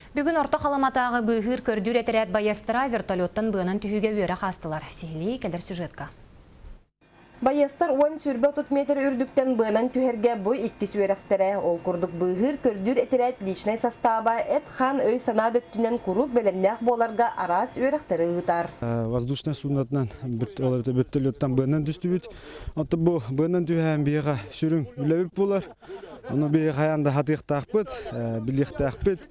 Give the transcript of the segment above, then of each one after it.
Бүгүн Орто Халыматааҕы быыһыыр көрдүүр этэрээт байыастара вертолеттан быанан түһүүгэ үөрэх аастылар. Сиһилии кэлэр сюжетка. Байыастар 10-30 метр үрдүктэн быанан түһэргэ бу иккис үөрэхтэрэ. Ол курдук быыһыыр көрдүүр этэрээт личнэй састааба эт-хаан өй-санаа да өттүнэн куруук бэлэмнээх буоларга араас үөрэхтэри ыытар. Воздушнай суднотынан вертолеттан быанан түстүбүт. Оттон бу быанан түһээн биһиэхэ сүрүн үлэбит буолар. Ону биһиги хайаан да хатыахтаахпыт, билиэхтээхпит.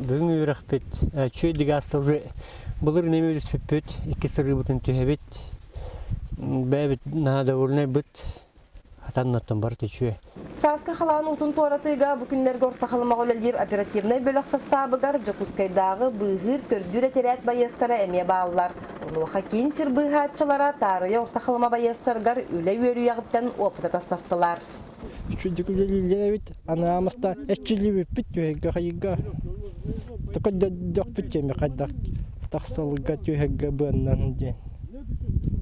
Бүгүн үөрэхпит үчүгэй астылы былыр нэми үспүппүт икки сырыыбытын түһэбит бэйэбит наһаа довольнайбыт Атаннаттан барыта үчүгэй. Сааскы халаан уутун туоратыыга бу күннэргэ Орто Халымаҕа үлэлиир оперативнай бөлөх састаабыгар Дьокуускайдааҕы быыһыыр-көрдүүр этэрээт байыастара эмиэ бааллар. Онуоха киин сир быыһааччылара таарыйа Орто Халыма байыастарыгар үлэ үөрүйэҕиттэн опыт атастастылар. Үчүгэйдик үлэлииллэр эбит. Анаамыста эрчиллибиппит түһэргэ хайыга. Только дөхпүт диэми хайдах тахсалга түһэргэ быаннан диэн.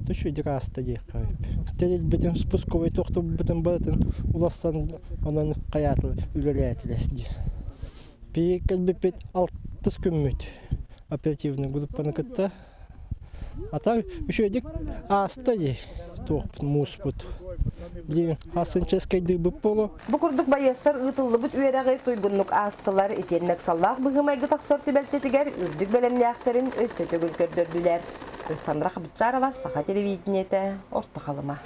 Үчүгэйдик ааста диэххэ Тэрилбитин спусковой тохтубутун барытын уларсан онон хайаатылар үлэлээтилэр диэн. Биһиги кэлбиппит алтыс күммүт оперативный группаны кытта. Ата үчүгэйдик ааста дии туохпут мууспут. Билигин аасын чэскэйдыыбыт буолуо. Бу курдук байыастар ыытыллыбыт үөрэҕи туйгуннук аастылар, итиэннэ ыксаллаах быһыы-майгы тахсар түбэлтэтигэр үрдүк бэлэмнээхтэрин өссө төгүл көрдөрдүлэр. Александра Хабытчарова, Саха телевидениетэ, Орто Халыма.